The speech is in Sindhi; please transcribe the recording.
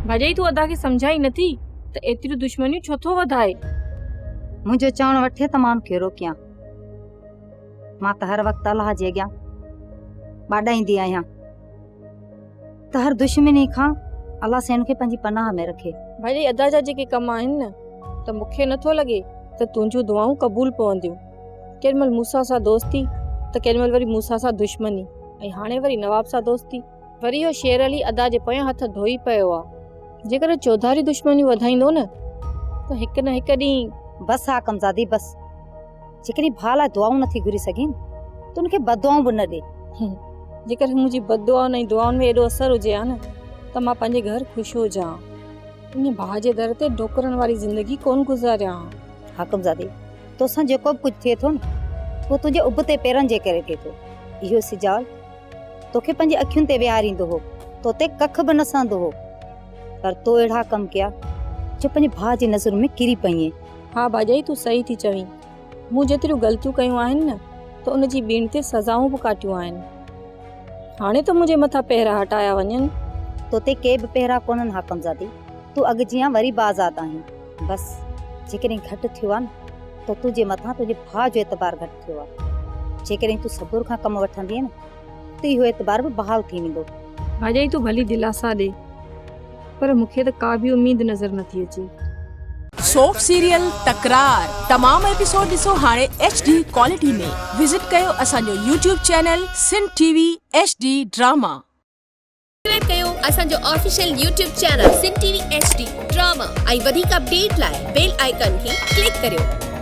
ڀاڄائي تون ادا کي سمجهائين نٿي ته ايتريون دشمنيون ڇو ٿو وڌائي؟ منهنجو چوڻ وٺي ته مان ان کي روڪيان. مان ته هر وقت الله جي اڳيان ٻاڏائيندي آهيان ته هر دشمني کان الله سائين ان کي پنهنجي پناهه ۾ رکي. ڀاڄائي ادا جا جيڪي ڪم آهن نه ته مون کي نٿو لڳي ته تنهنجون دعائون قبول پونديون. ڪيڏي مهل موسيٰ سان دوستي ته ڪيڏي مهل وري موسيٰ سان دشمني ۽ هاڻي وري نواب سان دوستي. وري اهو شير علي ادا جي پويان هٿ ڌوئي پيو آ. جيڪڏهن چوڌاري دشمنيون وڌائيندو نه ته هڪ نه هڪ ڏينهن. بس حاڪمزادي بس. جيڪڏهن ڀاء لاء دعائون نٿي گهري سگهين ته ان کي بددعائون به نه ڏي. جيڪڏهن منهنجي بددعائن ۽ دعائن ۾ ايڏو اثر هجي ها نه ته مان پنهنجي گهر خوش هجان ها. ائين ڀاء جي در تي ڊوڪرن واري زندگي ڪونه گذاريان ها. حاڪمزادي توسان جيڪو به ڪجهه ٿئي ٿو نه اهو تنهنجي ابتي پيرن جي ڪري ٿئي ٿو. اهو سجال توکي پنهنجي اکين تي ويهاريندو هو، توتي ڪک به نه سهندو هو، پر تو اهڙا ڪم ڪيا جو پنهنجي ڀاء جي نظرن ۾ ڪري پئين. ها ڀاڄائي تون صحيح ٿي چوين، مون جيتريون غلطيون ڪيون آهن نه ته ان جي ٻيڻ تي سزائون به ڪاٽيون آهن. هاڻي ته منهنجي مٿان پهرا هٽايا وڃن. توتي ڪي به پهرا ڪونهن حاڪمزادي، تون اڳ جيان وري به آزاد آهين. بس جيڪڏهن گهٽ ٿيو آهي نه ته تنهنجي مٿان تنهنجي ڀاء جو اعتبار گهٽ ٿيو آهي. جيڪڏهن تون صبر کان ڪم وٺندينء نه ته اهو اعتبار به بحال ٿي ويندو. ڀاڄائي تون ڀلي دلاسا ڏي پر مون کي ته ڪا به اميد نظر نٿي اچي. سوپ سيريل تڪرار تمام ايپيسوڊ ڏسو هاڻي ايڇ ڊي ڪوالٽي ۾ وزٽ ڪيو اسان جو YouTube channel Sindh T V H D drama. Subscribe ڪيو اسان جو official YouTube channel Sindh T V H D drama ۽ وڌيڪ اپڊيٽ لاء بيل آئيڪان کي ڪلڪ ڪريو.